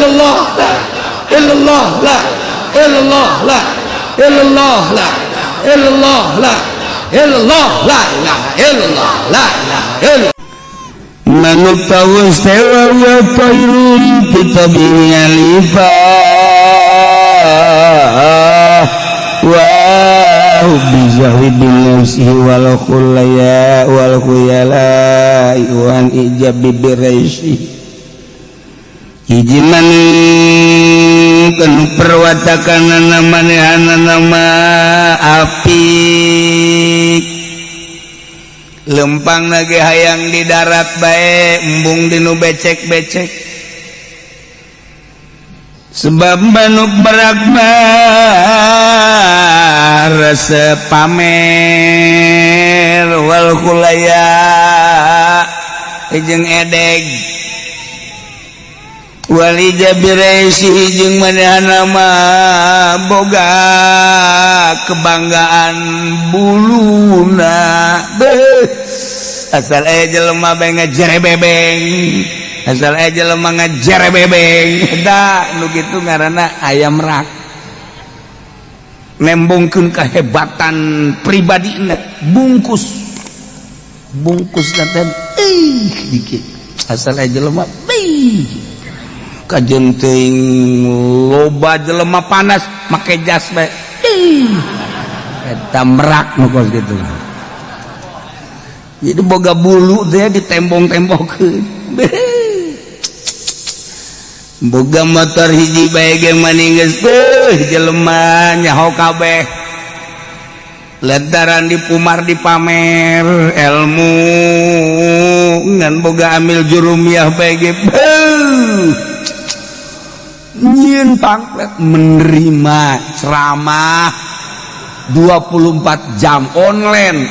illallah, la illallah, la illallah, la illallah, la illallah, la illallah, la ilaha illallah, la ilaha illallah. Manuk tawus teh wa tayrun fi alifa wa bizahwi bin nafsihi wal khulaya wal khuyala wan ijab bi raisi. Hiji manuk anu perwatakanana manehanana mah apik, lempang lagi hayang di darat bae, embung di nu becek-becek, sebab manuk merak mah resep pamer, wal khuyala jeung edeg, wal ijabi raisi jeung manehna mah boga kebanggaan buluna. Beuh, asal aya jelema bae ngajere bebeng, asal aya jelema ngajere bebeng. Da nu kitu ngaranna ayam merak, nembongkeun kehebatan pribadina, bungkus bungkus teh ih dikit, asal aya jelema beuh kajen teuing loba jelema panas make jas bae. Ih, eta merak nu kos kitu. Jadi boga bulu teh ditembong-tembongkeun. Boga motor hiji bae ge maning geus beuh jelema nyaho kabeh, lantaran dipumar dipamer ilmu. Ngan boga amil jurumiyah bae ge beuh nyieun pamflet, menerima ceramah 24 jam online.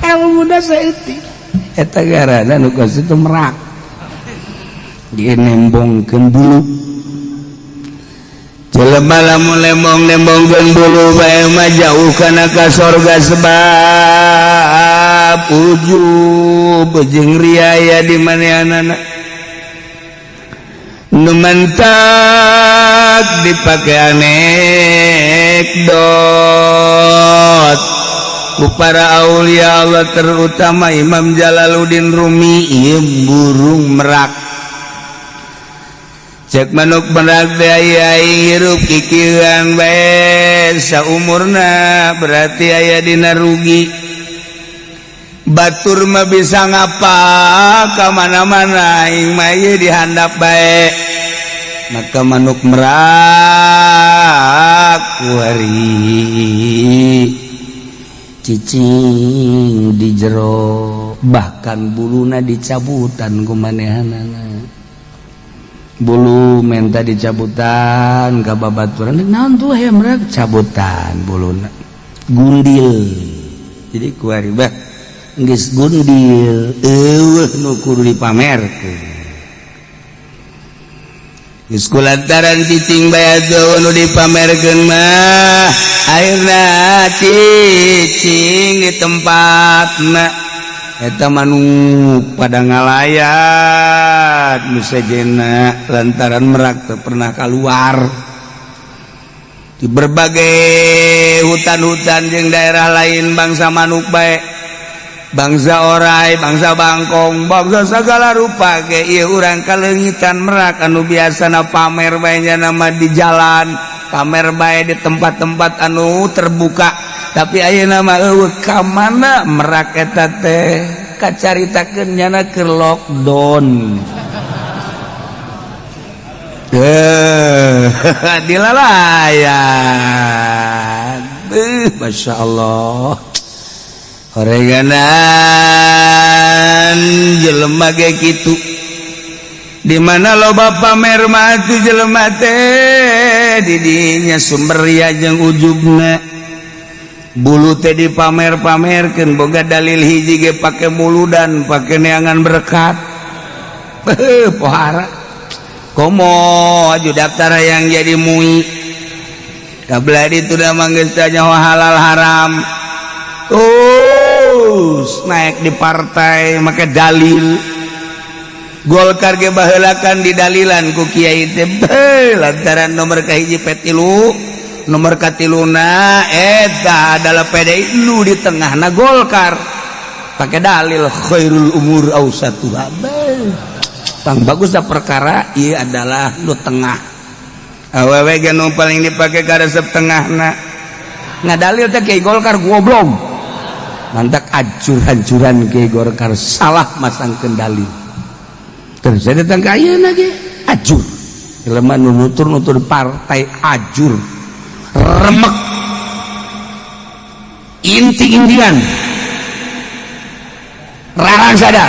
Ilmu saeutik eta garana nu kos itu merak, dia nembongkeun bulu. Jelema lamun lembong nembongkeun bulu bae mah jauh kana ka sorga, sebab ujub jeung riaya di manehanana. Nu mantak dipake anekdot ku para aulia Allah, terutama Imam Jalaluddin Rumi, ieu burung merak. Cek manuk merak teh aya hirup kikieuan bae saumurna berarti aya dina rugi. Batur mah bisa ngapa ka mana-mana, aing mah ieu dihandap bae. Maka manuk merak kuari cicing di jero, bahkan buluna dicabutan ku manehanana. Bulu menta dicabutan ka babaturan, naon tuh hayam merak cabutan buluna gundil. Jadi kuari bah geus gundil, eueuh nu kudu dipamerkeun. Geus kulantaran cicing bae nu dipamerkeun mah, akhirna cicing di tempatna. Eta manuk pada ngalayat nu sejena lantaran merak teu pernah keluar di berbagai hutan-hutan jeung daerah lain. Bangsa manuk bae, bangsa orai, bangsa bangkong, bangsa segala rupa ge ieu urang kaleungitan merak anu biasana pamer bae nama di jalan, pamer bae di tempat-tempat anu terbuka. Tapi ayeuna mah eueuh. Ka mana merak eta teh? Kacaritakeun nyana keur lockdown. Eh, dilalayan. Masya Allah. Horeganan jelema ge kitu. Di mana loba pamer mah atuh jelema teh didinya sumber ria jeung ujubna. Bulu teh dipamer-pamerkeun, boga dalil hiji ge pake muludan, pake neangan berkat. Beuh, pohara. Komo aju daftar yang jadi MUI. Kabla itu dah manggis tanya halal haram. Terus naik di partai make dalil. Golkar ge baheulakan didalilan ku kiai teh lantaran nomor kahiji P3, nomor katiluna eta adalah PDI, nu di tengahna Golkar, pakai dalil khairul umur awsatuha. Pang bagus dah perkara ieu adalah nu tengah. Awewe ge nu paling dipake karesep tengahna. Ngadalil teh kiai Golkar goblok. Mantak ajur-ajuran kiai Golkar salah masangkeun dalil. Terus saya datang ke ayeuna ge ajur. Jelema nu nutur-nutur partai ajur. Remek. Inti-intian. Rarang sadar.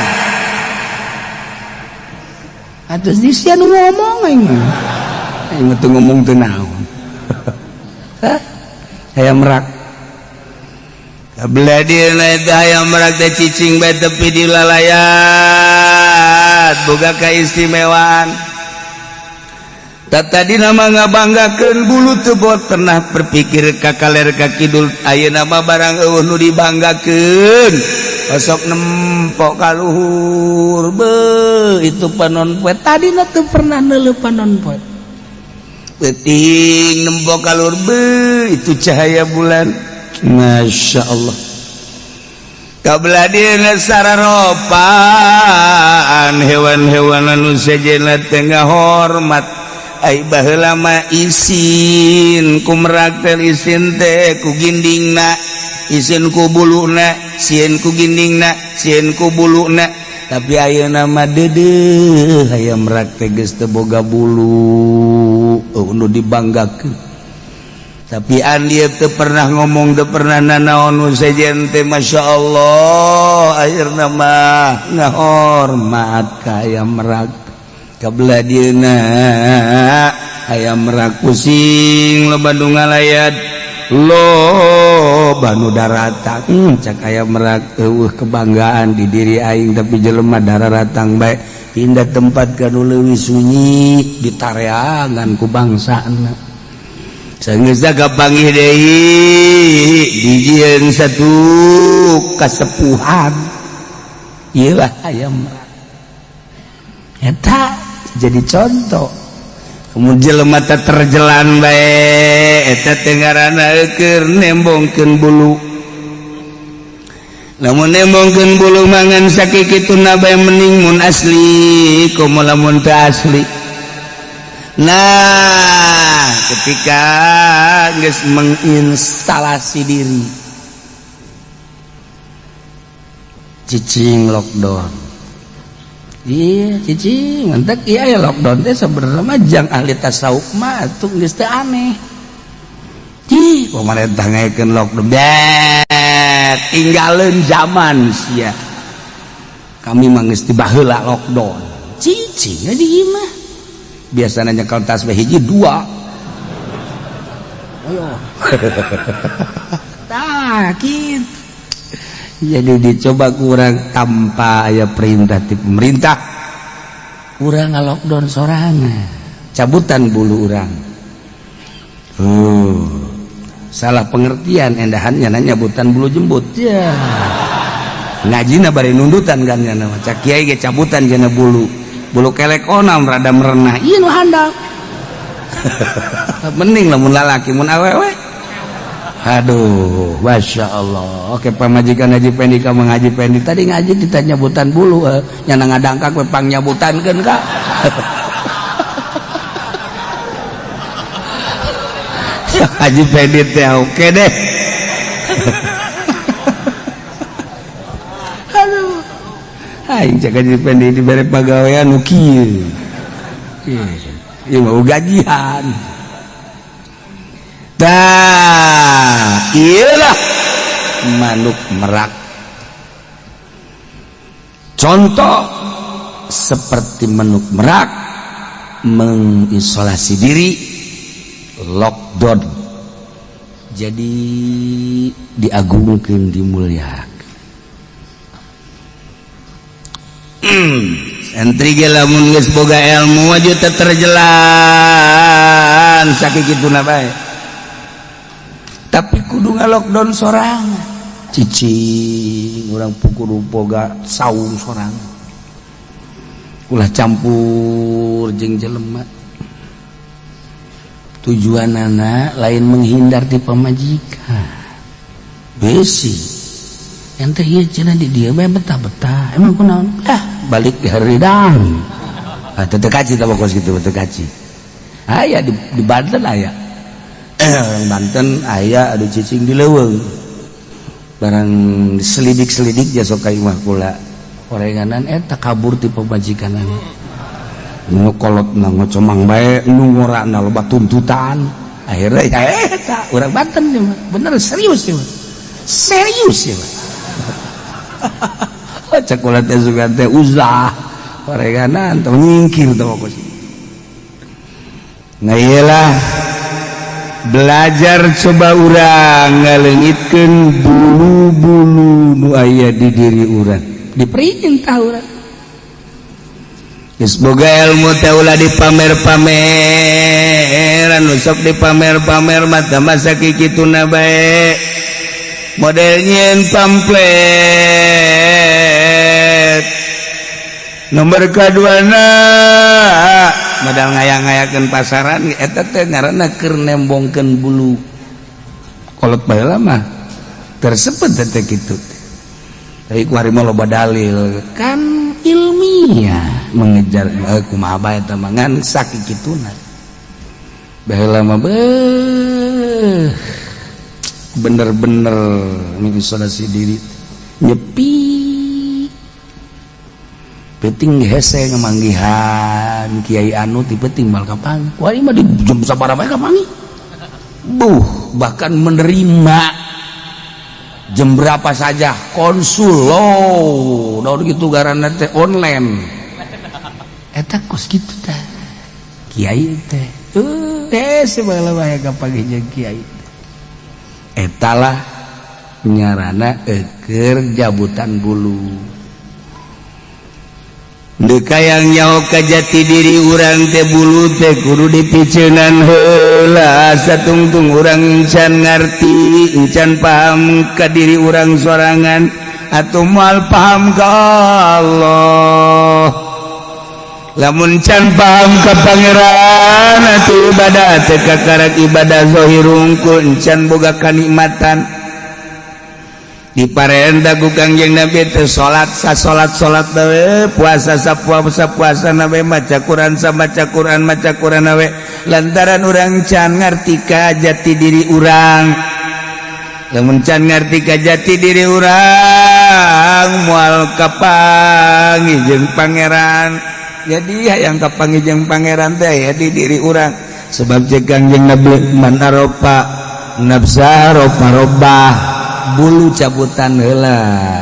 Atus di sia nu ngomong aing mah. Aing mah teu ngomong teu naon. Hah? Hayam merak. Kabelah dieuna eta hayam merak teh cicing bae tepi di lalayat, boga keistimewaan. Tadi nama ngabanggakeun bulu teu bot pernah berpikir ka kaler ka kidul, ayeuna mah barang eueuh nu dibanggakeun osok nempok ka luhur be itu panon poe tadina teu pernah neuleuh panon poe peuting nempok ka luhur be itu cahaya bulan. Masya Allah. Kabelah dieuna sararopan hewan-hewan anu sejenna teh ngahormat. Ai baheula mah isin ku merak teh, isin teh ku gindingna, isin ku buluna, sieun ku gindingna, sieun ku buluna. Tapi ayeuna mah deudeuh hayam merak teh geus teu boga bulu nu dibanggakeun. Tapi dia teu pernah ngomong, teu pernah nanaon nu sejen teh. Masya Allah, akhirna mah ngahormat ka hayam merak. Kabelah dieuna hayam merak pusing, loba nu ngalayat, loba nu daratang. Cak hayam merak, eueuh kebanggaan di diri aing, tapi jelema dararatang bae. Pindah tempat ka nu leuwih sunyi, ditareangan ku bangsana. Sanggeus kapanggih deui, dijieun satu kasepuhan. Ieu lah hayam merak eta jadi contoh. Kemudian jelema teh terjelan bae, eta teh ngaranna keur nembongkeun bulu. Lamun nembongkeun bulu mangan sakikituna bae mending mun asli komo lamun teu asli. Nah, ketika geus menginstalasi diri cicing lockdown. Iya, cicing mantak iya ya lockdown teh sebenarnya mah jang ahli tasawuf mah atuh geus teu aneh. Ih, pemerintah ngayakeun lockdown. Bet, tinggalin zaman sia. Kami mah geus ti baheula lockdown. Cicing di imah. Biasanya nyekel tasbih hiji dua. Ayo. Tah, kitu. Jadi dicoba kurang tanpa aya perintah ti pemerintah. Urang lockdown sorangan. Cabutan bulu urang. Salah pengertian endahannya nanya nyabutan bulu jembut. Ya. Ngajina bari nundutan kan nya mah. Cak kiai ge cabutan jana bulu. Bulu kelek onam rada merenah. Ieu nu handap. Mending lamun lalaki, mun awewe. Aduh, Masya Allah. Oke, pamajikan Haji Pendi ka Mang Haji Pendi tadi ngaji ditanya nyabutan bulu, nyana ngadangkak we pang nyabutankeun ka. Haji Pendi teh oke deh. Aduh. Aing cek Haji Pendi dibere pagawean nu kieu. Ieu mau gajian. Tah, iyalah manuk merak. Contoh seperti manuk merak mengisolasi diri, lockdown. Jadi diagungkan, dimuliakan. Santri ge lamun geus boga ilmu aja teu terjelan sakituna bae. Tapi kudu nga-lockdown sorangan. Cicing urang kudu boga saung sorangan. Ulah campur jeung jelema. Tujuan anak lain menghindar di pamajikan. Besi yang teh ieu cenah di dieu bae betah-betah. Emang kunaon? Ah, balik di haridang. Ah, teu kaci tah kos kitu, teu kaci. Aya di Banten aya. Orang Banten aya anu cicing di leuweung. Barang selidik-selidik jasok ka imah kula. Orenganan eta kabur ti pamajikanana. Nu kolotna ngocomang bae, nu ngorana loba tuntutan. Akhirnya ya eta urang Banten ieu mah. Bener serius ieu mah. Serius ieu mah. Cek kula teh sugan teh uzlah. Orenganan teh nyingkir teh kos. Nah, iyalah belajar, coba urang ngaleungitkeun bulu-bulu nu aya di diri urang, diperintah urang. Geus boga ilmu teh ulah dipamer-pameran. Nu sok dipamer-pamer mah teh masa kikituna bae, model nyieun pamflet. Nomor kaduana, modal ngayang-ngayakeun pasaran. Eta teh ngaranna keur nembongkeun bulu. Kolot baheula mah tersebut teh kitu, tapi ku hari mah loba dalil kan ilmiah mengejar kumaha bae eta mah, ngan sakikituna. Baheula mah beuh, bener-bener mengisolasi diri, nyepi. Penting hese ngemanggihan kiai anu ti penting mal kapanggih. Wah, ini mah di jam sabaraha bae kapanggih. Buh, bahkan menerima jam berapa saja konsul lo daun gitu, garana teh online. Eta kos kitu teh kiai teh hese baheula bae kapanggih jeung kiai. Etalah nyarana eker jabutan bulu. Deka yang nyaho ka jati diri urang teh, bulu teh kudu dipiceunan heula. Satungtung urang encan ngarti, encan paham ka diri urang sorangan atau moal paham ka Allah. Lamun can paham ka Pangeran atuh ibadah teh kakarak ibadah zahir hungkul, encan boga kanikmatan. Diparenta ku Kangjeng Nabi teh salat sa salat salat we, puasa sa puasa puasa na we, maca Quran sa maca Quran maca Quran we, lantaran urang can ngarti ka jati diri urang. Lamun can ngarti ka jati diri urang, moal kapanggih jeung Pangeran. Jadi hayang kapanggih jeung Pangeran teh ya di diri urang, sebab cek Kangjeng Nabi, man arofa nafsa arofa robbah. Bulu cabutan heula,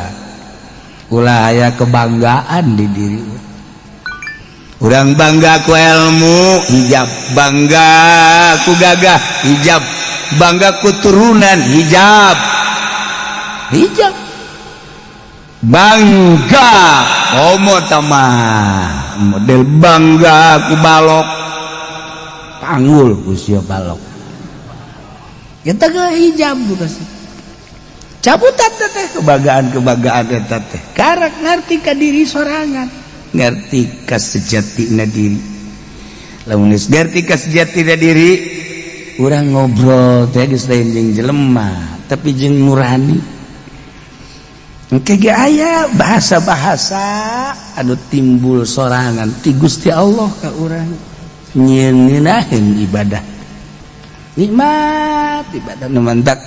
ulah aya kebanggaan di diri urang. Bangga ku ilmu, hijab. Bangga ku gagah, hijab. Bangga ku turunan, hijab, hijab. Bangga homo tamah model bangga ku balok, panggul ku sia balok. Kita ke hijab bukan sih cabutan teh kebanggaan kebanggaan eta teh karak ngerti ka diri sorangan, ngerti ka sejatina diri. Lamun geus ngerti ka sejatina diri, urang ngobrol teh geus lain jeung jelema tapi jeung nurani. Engke ge aya bahasa-bahasa anu timbul sorangan ti Gusti Allah ka urang, nyieun ngeunaheun ibadah, nikmat ibadah. Nu mantak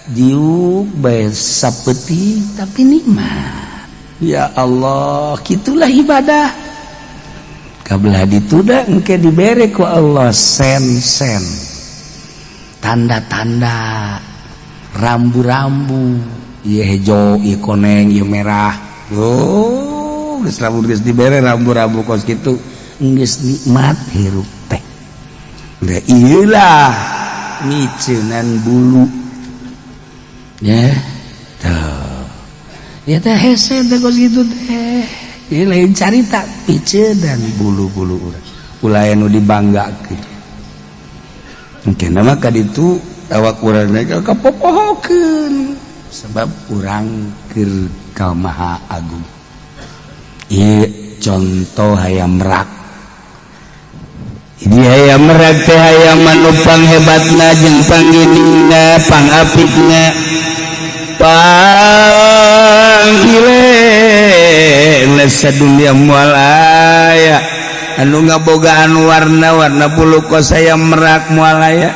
diuk bae sapeuting tapi nikmat. Ya Allah, gitulah ibadah. Kabelah dituda engke dibere ku Allah sen-sen, tanda-tanda, rambu-rambu, ieu hejo, ieu koneng, ieu merah. Oh, geus lamun geus dibere rambu-rambu kos kitu, geus nikmat hirup teh. Da ieulah miceunan bulu ya tuh ya teh, hese teh kos kitu teh. Ieu lain carita, piceunan bulu-bulu urang, ulah anu dibanggakeun. Mungkin nama kaditu awak urang teh kapopohokeun sebab urang keur ka Maha Agung. Ieu Contoh hayam merak. Jadi hayam merak teh hayam anu panghebatna jeung pangginingna, pangapikna, panggile sadunia. Moal aya anu ngabogaan warna-warna bulu kos hayam merak, moal aya.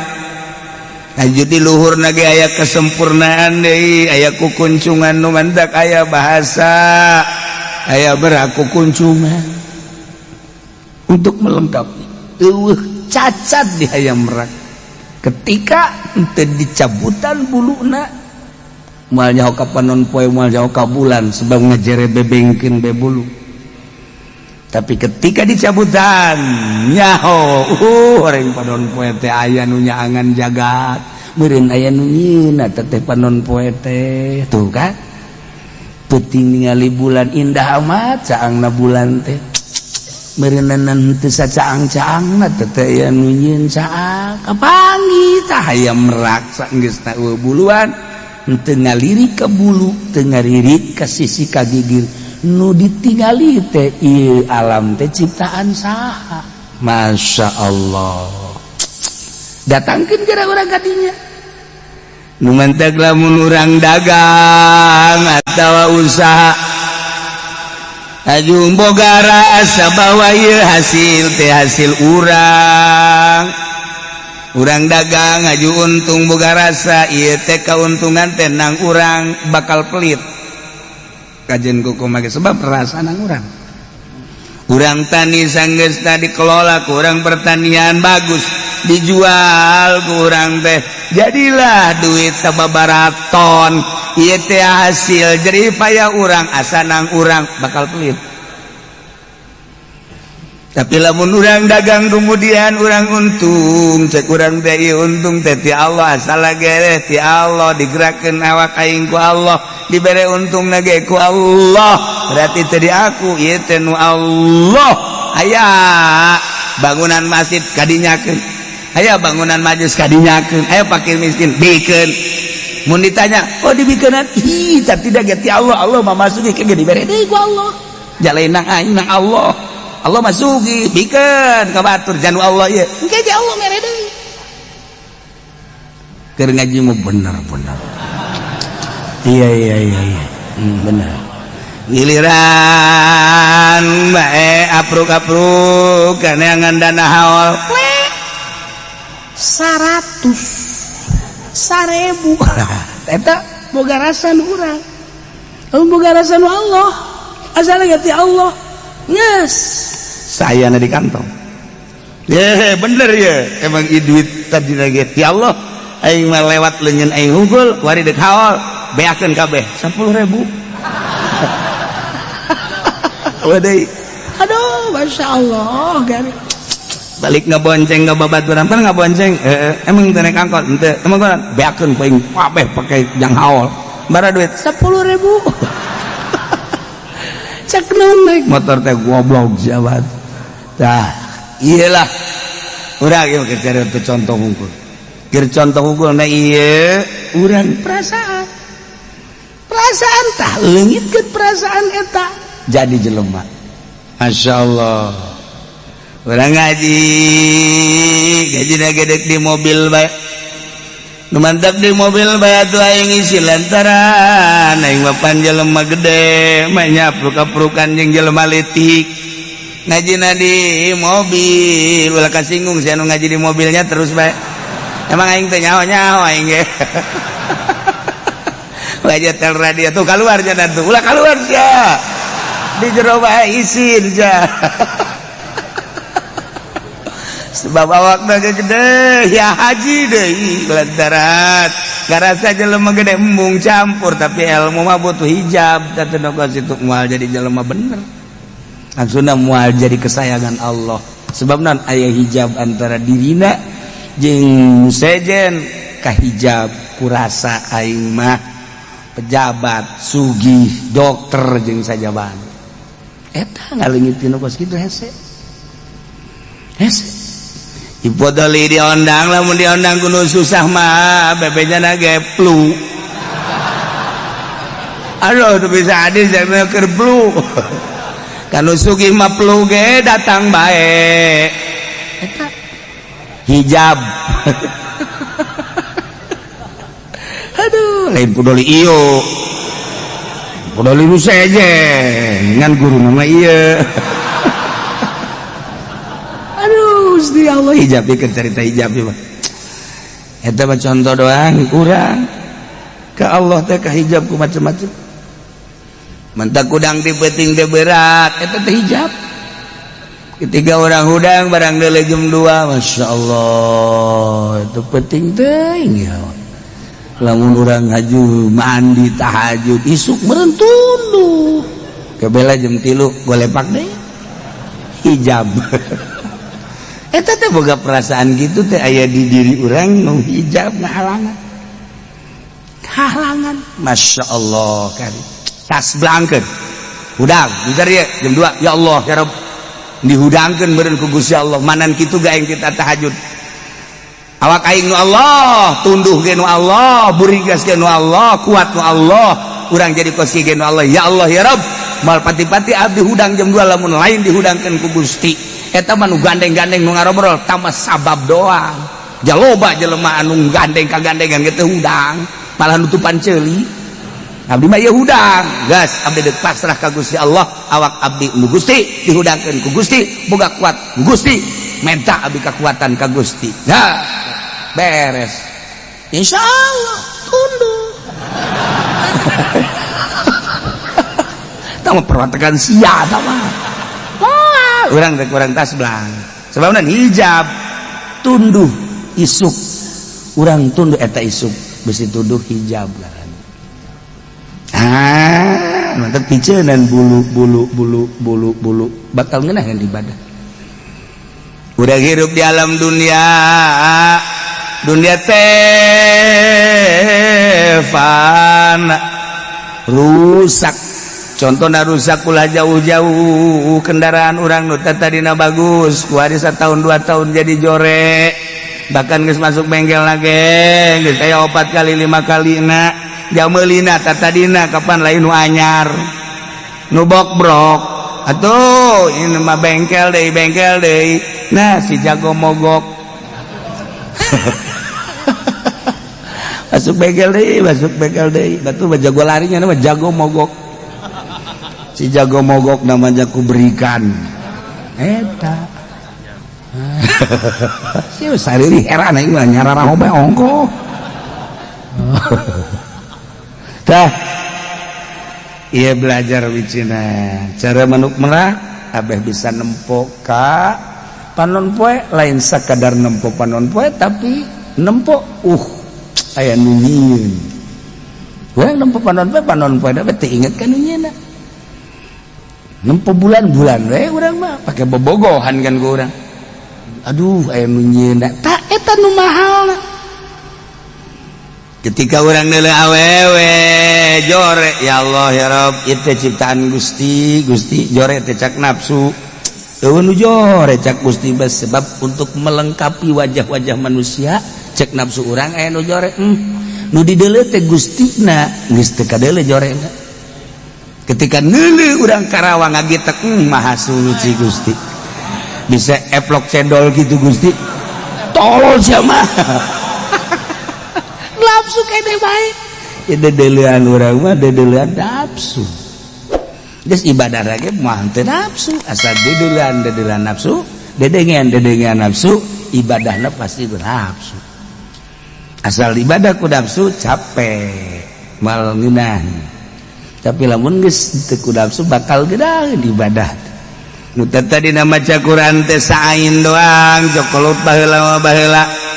Aju di luhur ge aya kesempurnaan deui, aya kukuncungan nu mantak aya bahasa aya merak kukuncungan untuk melengkapi. Eueuh cacat di hayam merak. Ketika henteu dicabutan buluna, moal nyaho ka panon poe, moal nyaho ka bulan, sebab ngajere bebengkeun be bulu. Tapi ketika dicabutan, nyaho orang panon poe teh aya nu nyaangan jagat, meureun aya nu nyieun eta teh panon poe teh. Tuh kan, peuting ningali bulan indah amat caangna bulan teh, meureunan teu sacaang-caangna teh teh aya nu nyieun caang. Kapanggih tah hayam merak saenggeusna eueuh buluan, henteu ngalirik ka bulu, teu ngalirik ka sisi ka gigir. Nu ditingali teh ieu alam teh ciptaan saha? Masya Allah. Datangkeun kira urang kadinya. Nu mantak lamun urang dagang atawa usaha, aju boga rasa bahwa ieu hasil teh hasil urang. Urang dagang aju untung, boga rasa ieu teh kauntungan teh nang urang, bakal pelit kajen kuku make sebab rasa nang urang. Urang tani, sanggeusna dikelola ku urang pertanian bagus, dijual ku urang teh jadilah duit sababaraton, ieu teh hasil jerih payah urang, asa nang urang, bakal pelit. Tapi lamun urang dagang, kemudian urang untung, cek urang teh ieu untung teh ti Allah, asal gere ti Allah, digerakkeun awak aing ku Allah, dibere untung ge ku Allah, berarti teh di aku, ieu teh nu Allah. Aya bangunan masjid kadinyakeun, aya bangunan majlis kadinyakeun, aya fakir miskin bikeun. Mun ditanya, "Oh, dibikeunan?" Ih, tapi tidak ge ti Allah. Allah mah masuki ke dibere deui ku Allah, jalain nang aing nang Allah. Allah masuki bikeun ka batur janu Allah ieu, engke ge Allah mere deui. Keur ngaji mah bener-bener, iya, bener. Giliran bae apruk-apruk kaneangan dana haul 100 1000, eta boga rasa nu urang, boga rasa nu Allah, asal ti Allah, yes. Saya di kantong ya bener ya, emang duit tadi lagi ti Allah. Aing mah lewat leungeun aing hungkul wari dek haul, beakeun kabeh 10.000. Wadai. Aduh, masya Allah, gari. Balik ngebonceng ke babaturan kan ngabonceng, emang teu naik angkot henteu, emang beakeun ku aing kabeh pake jang haul bara duit 10.000. Cek naon naik motor teh goblok jabat. Tah, iyalah urang ieu keur cari contoh hungkul, keur contoh hungkul. Nah, ieu urang perasaan, perasaan tah leungitkeun perasaan eta. Jadi jelema, Masya Allah. Urang ngaji, gaji gede di mobil bae. Nu mantap di mobil bae atuh aing isi lantaran aing mah pan jelema gede mah nyapruk-aprukan jeung jelema leutik. Ngajina di mobil, ulah kasinggung sia nu ngaji di mobilnya terus bae. Emang aing teh nyaho-nyaho aing ge. Wajah tel radio tuh keluar jangan tuh, ulah keluar sia. Di jero bae isin sia. Sebab awak gede ya haji deui lantaran ngarasa jelema gede embung campur, tapi ilmu mah butuh hijab. Teu situ moal jadi jelema bener, langsungna moal jadi kesayangan Allah, sebab non aya hijab antara dirina jeung sejen kahijab kurasa aing mah pejabat, sugih, dokter jeung sajaban. Eta ngaleungit tinu kos kitu hese hese. Ipodoli diondang, lamun diondang kudu susah mah bebenya ge flu. Aduh, tuh bisa hadis saya keur flu. Kanu sugih mah ge datang bae. Eta hijab. Aduh, lain pudoli iyo. Pudoli nu sejen, ngan guru nama ieu. Aduh, Gusti Allah hijab ieu cerita hijab ieu mah. Eta mah contoh doang kurang. Ka Allah teh ka hijab ku macam-macam. Mentak kudang di peuting teh berat, eta teh hijab. Ketika orang hudang barang deuleu jam 2, Masya Allah, itu penting teuing ya. Lamun urang haju mandi tahajud isuk meureun tunduh. Kebela jam 3 golepak deh. Hijab. Eta teh boga perasaan gitu teh aya di diri urang nu hijab ngahalangan. Halangan. Masya Allah kari. Tas blangkeun. Hudang, bentar ya jam 2. Ya Allah ya Rabb. Dihudangkeun meureun ku Gusti Allah. Manan kitu ga aing kita tahajud. Awak aing nu Allah, tunduh ge nu Allah, burigas ge nu Allah, kuat nu Allah, urang jadi kos ge nu Allah. Ya Allah ya Rabb, mal pati-pati abdi hudang jam 2 lamun lain dihudangkeun ku Gusti. Eta mah nu gandeng-gandeng nu ngarobrol tambah sabab doang. Jaloba jelema anu gandeng kagandengan ge teh hudang, malah nutupan ceuli. Abdi mah ieu hudang, gas abdi deuk pasrah ka Gusti Allah, awak abdi nu Gusti dihudangkeun ku Gusti, boga kuat ku Gusti, menta abdi kekuatan ka Gusti. Nah, beres. Insya Allah tunduk. Tama perwatekan sia tama. Wah, urang teh kurang tas belang. Sebabna hijab tunduh isuk. Urang tunduh eta isuk besi tunduh hijab lah. Ah, mantap picenan bulu bulu bulu bulu bulu bakal ngeunaheun ibadah. Udah hirup di alam dunia, dunia teh fana rusak. Contohna rusak ulah jauh-jauh kendaraan urang nu tadina bagus, ku hari satahun 2 tahun jadi jore. Bahkan geus masuk bengkel lagi, geus aya 4 kali 5 kali na. Jamelina tatadina kapan lain nu anyar nu bokbrok atuh ini mah bengkel deui nah si jago mogok masuk bengkel deui batu mah jago larinya nama jago mogok si jago mogok namanya ku berikan eta si sariri heran aing mah nyararaho bae ongkoh. Tah, iya belajar wicina cara manuk merak abeh bisa nempo ka panon poe lain sakadar nempo panon poe tapi nempo aya nu nyieun. Urang nempo panon poe da teu inget ka nu nyieunna. Nempo bulan-bulan we urang mah pake bobogohan kan ku urang. Aduh aya nu nyieunna tah eta nu mahalna. Ketika orang nilai awewe jore ya Allah ya Rabb itu ciptaan Gusti Gusti jore teh cak nafsu eueun nu jore cak Gusti bas sebab untuk melengkapi wajah-wajah manusia cek nafsu urang aya nu jore nu dideuleu teh Gustina geus teu kadeuleu jorena. Ketika neuleuh urang Karawang ngagitek maha suci Gusti bisa eplok cendol gitu Gusti tolol sia mah. Nafsu kene bae ya dedelean urang mah dedelean nafsu geus ibadah lagi mah teu nafsu asal dedelean dedelean nafsu dedengean dedengean nafsu ibadahna pasti bernafsu asal ibadah ku nafsu capek mal ngeunah tapi lamun geus teu ku nafsu bakal gedaheun ibadah nu tadi maca Quran teh saain doang jokolot baheula baheula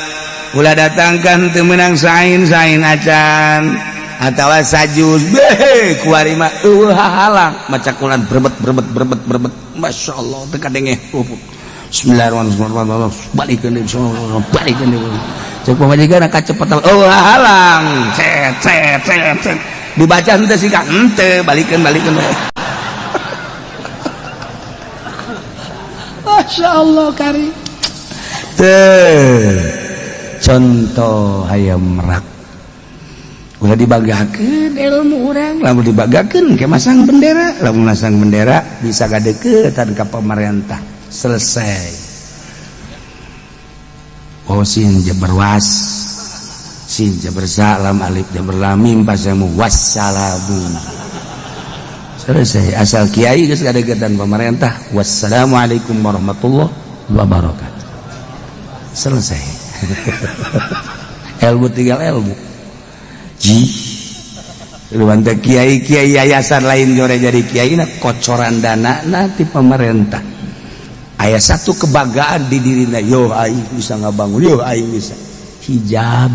ulah datangkan teu meunang sain-sain acan atawa sajuz beh kuari mah eueuh hahalang maca Quran berbet berbet berbet berbet masyaallah teu kadenge. Bismillahirrahmanirrahim balikeun deui balikeun deui cek pamajikan kacepetan eueuh hahalang cet cet cet cet dibaca henteu sih ka henteu balikeun balikeun. Masyaallah kari teh contoh hayam merak Ulah dibanggakeun ilmu urang, lamun dibanggakeun ke masang bendera, lamun masang bendera bisa gadeukeutan ka pemerintah. Selesai. Oh sin jabar was, sin jabar sa lam alif jabar lam mim pasamu wassalamu. Selesai. Asal kiai geus gadeukeutan pemerintah. Wassalamualaikum warahmatullahi wabarakatuh. Selesai. Ilmu tinggal ilmu. Ji lu kiai kiai yayasan lain jore jadi kiai na kocoran dana nanti pemerintah. Aya satu kebanggaan di dirina, yo aing bisa ngabangun, yo aing bisa hijab.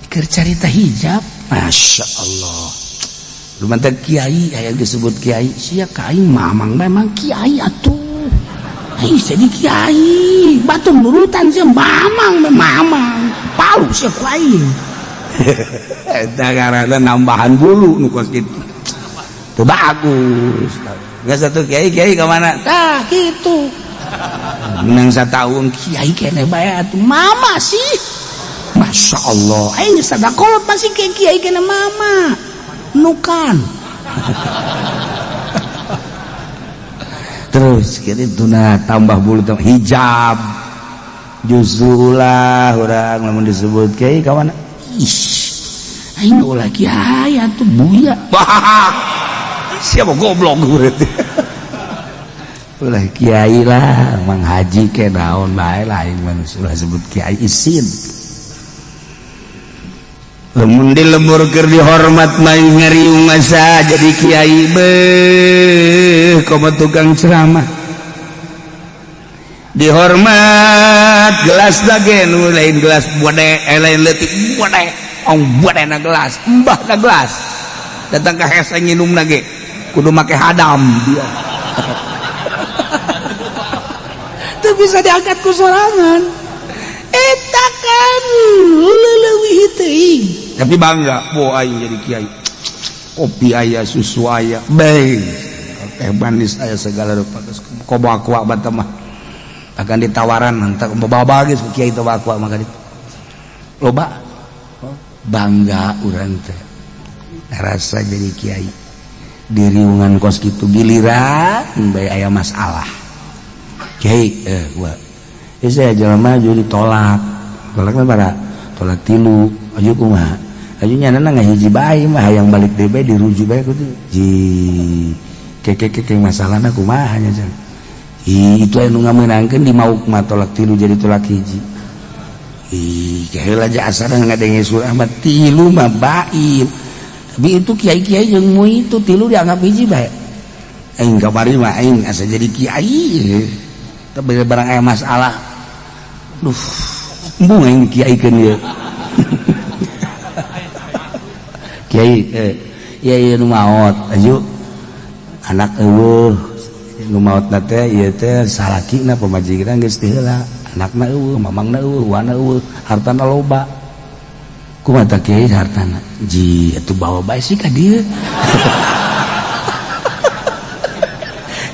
Keur carita hijab, Masya Allah. Lu mantap kiai, aya disebut kiai, sia ka aing mamang memang kiai atuh. Aing jadi kiai, batur nurutan sia mamang mamang, palu sia ku aing. Eta karena nambahan bulu nu kos kitu. Teu bagus. Geus satu kiai kiai ka mana? Tah kitu. Menang satahun kiai keneh bae atuh mama sih. Masya Allah, aing sadakolot masih kiai kiai keneh mama. Nukan. Terus kitu tuna tambah bulu tambah hijab. Justru ulah urang lamun disebut kiai ka mana? Ih, aing ulah kiai atuh buya. Siapa goblok berarti. Ulah kiai lah, mang haji ke naon bae lah aing mah ulah sebut kiai isin. Lamun di lembur keur dihormat mah ngariung masa jadi kiai beuh komo tukang ceramah. Dihormat gelas lagi nu lain gelas bode lain leutik bode ong bode na gelas mbah na gelas datang ke hese nginum lagi kudu make hadam dia teu bisa diangkat ku sorangan eta kan leuwih teuing tapi bangga bo aing jadi kiai kopi aya susu aya bae teh manis aya segala rupa komo aqua bata mah akan ditawaran entar bawa geus ku kiai teh aqua maka ditu loba bangga urang teh rasa jadi kiai diriungan kos kitu giliran bae aya masalah kiai gua ieu saya jelema maju ditolak tolak mah bara tolak tilu aju kumaha aju nyanana ngahiji bae mah hayang balik deui bae dirujuk bae kudu ji keke keke masalahna kumaha nya cenah. Ih, itu anu ngamenangkeun di mauk mah tolak tilu jadi tolak hiji. Ih, kaheula aja asana ngadenge surah mah tilu mah bain. Tapi itu kiai-kiai jeung mu itu tilu dianggap hiji bae. Aing kamari mah aing asa jadi kiai. Tapi barang aya masalah. Duh, embung aing kiaikeun ieu. Kiai ieu ieu nu maot aju anak eueuh nu maotna teh ieu teh salakina pamajikan geus teu heula anakna eueuh mamangna eueuh wana eueuh hartana loba kumaha tah kiai hartana ji atuh bawa bae sih ka dieu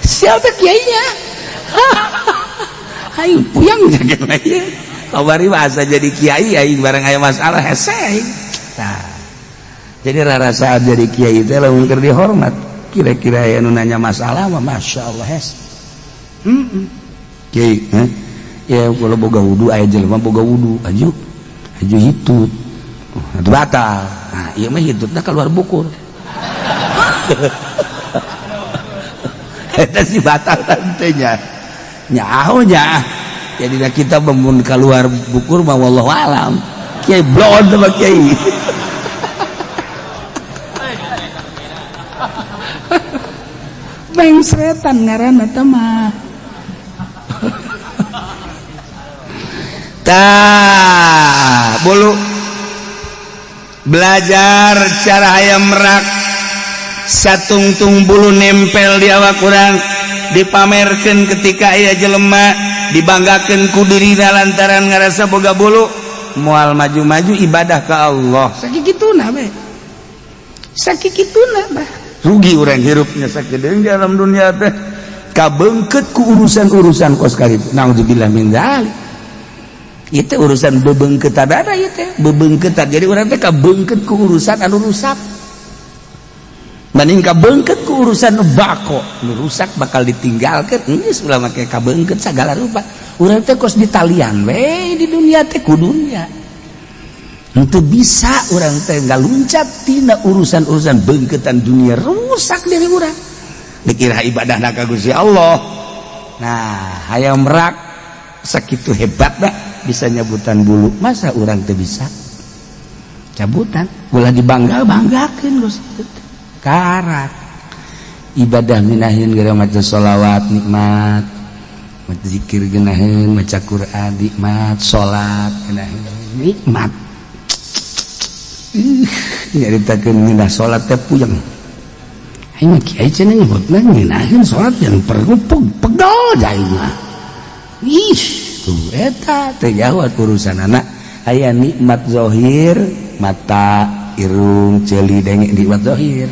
siapa kiainya aing puyang jaga ieu kamari mah asa jadi kiai aing bareng aya masalah hese aing tah jadi rarasaan jadi kiai teh lamun keur dihormat kira-kira aya nu nanya masalah mah Masya Allah hes kiai ya kalau boga wudu aya jelema boga wudu aju aju hitut itu batal nah ieu mah hitutna keluar bukur eta sih batal tantenya nyaho nya jadi kita mun keluar bukur mah wallahu alam kiai blon sama kiai bengsretan ngaranna teh mah. Tah, bulu belajar cara hayam merak satungtung bulu nempel di awak urang dipamerkeun ketika aya jelema dibanggakeun ku dirina lantaran ngarasa boga bulu moal maju-maju ibadah ka Allah sakituna we sakituna bah rugi urang hirupnya sakedeung di alam dunia teh kabeungkeut ku urusan-urusan kos karitu naudzubillah min dzalik. Itu urusan bebeungkeutan ada ieu teh, bebeungkeutan. Jadi urang teh kabeungkeut ku urusan anu rusak. Banding kabeungkeut ku urusan nu bako, nu rusak bakal ditinggalkeun, geus ulah make kabeungkeut sagala rupa. Urang teh kos ditalian we di dunia teh ku dunia. Henteu bisa urang teh ngaluncat tina urusan-urusan beungkeutan dunia, rusak diri urang. Dikira ibadahna ka Gusti Allah. Nah, hayang merak sakitu hebatna bisa nyabutan bulu, masa urang teu bisa? Cabutan, ulah dibangga-banggakeun Gusti. Karak ibadah minahin gara maca sholawat nikmat, maca zikir geunaheun, maca Quran nikmat, salat geunaheun nikmat. Nyaritakeun ngeunah salat teh puyeng. Aing mah kiai cenah nyebutna ngeunaheun salat yang perlu pegel aing mah. Ih, tuh eta teh jauh urusanana. Aya nikmat zahir, mata, irung, ceuli, denge, nikmat zahir.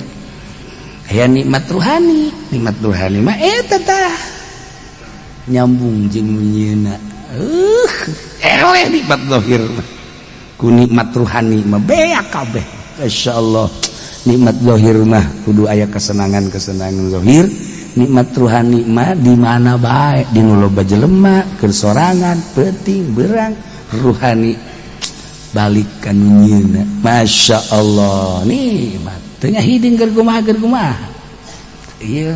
Aya nikmat ruhani, nikmat ruhani mah eta tah nyambung jeung nyieuna. Eleh nikmat zahir mah ku nikmat ruhani mah beak kabeh. Masyaallah, nikmat zahir mah kudu aya kesenangan-kesenangan zahir, nikmat ruhani mah di mana bae, di nu loba jelema, keur sorangan, peuting, berang, ruhani balik ka nu nyieuna. Masya Allah, nikmat teu hiding keur kumaha keur kumaha. Ieu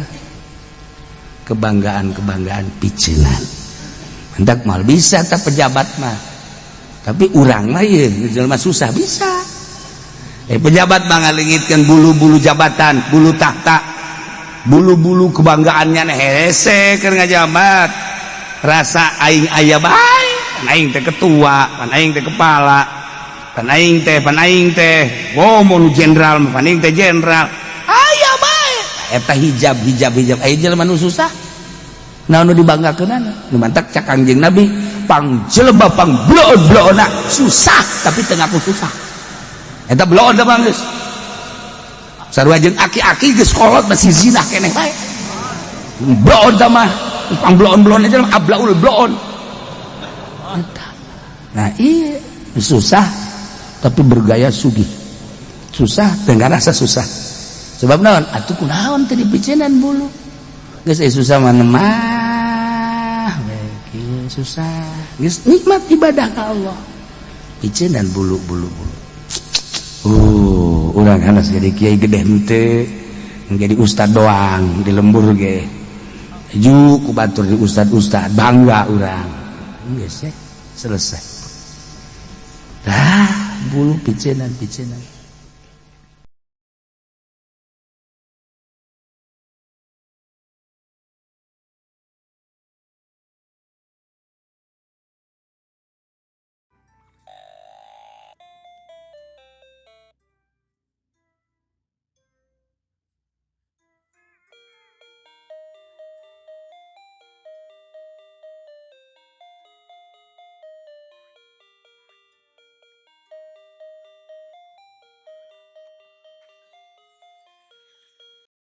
kebanggaan-kebanggaan piceunan. Hendak mal bisa tak pejabat mah. Tapi urang mah ieu jelema susah bisa. Pejabat mah ngalengitkeun bulu-bulu jabatan, bulu tahta, bulu-bulu kebanggaannya hese keur ngajabat. Rasa aing aya bae, pan aing teh ketua, pan aing teh kepala, pan aing teh, pan aing teh, oh mau jenderal, pan aing teh jenderal. Aya bae. Eta hijab hijab hijab aya jelema nu susah. Naon nu dibanggakeunana? Nu mantak cak Kangjeng Nabi, pang jelema pang bloon-bloonna susah tapi teu ngaku susah. Eta bloon da bang geus. Sarua jeung aki-aki geus kolot masih zina keneh bae. Bloon da mah, pang bloon-bloon aja ablaul bloon. Eta. Nah, iya susah tapi bergaya sugih. Susah teu ngarasa susah. Sebab naon? Atuh kunaon teu dipiceunan bulu. Geus susah mah mah we kieu susah. Geus nikmat ibadah ka Allah. Piceunan bulu-bulu bulu. Urang hanas jadi kiai gede henteu, jadi ustad doang di lembur ge. Ju ku batur di ustad-ustad bangga urang. Geus ya, selesai. Dah bulu piceunan piceunan.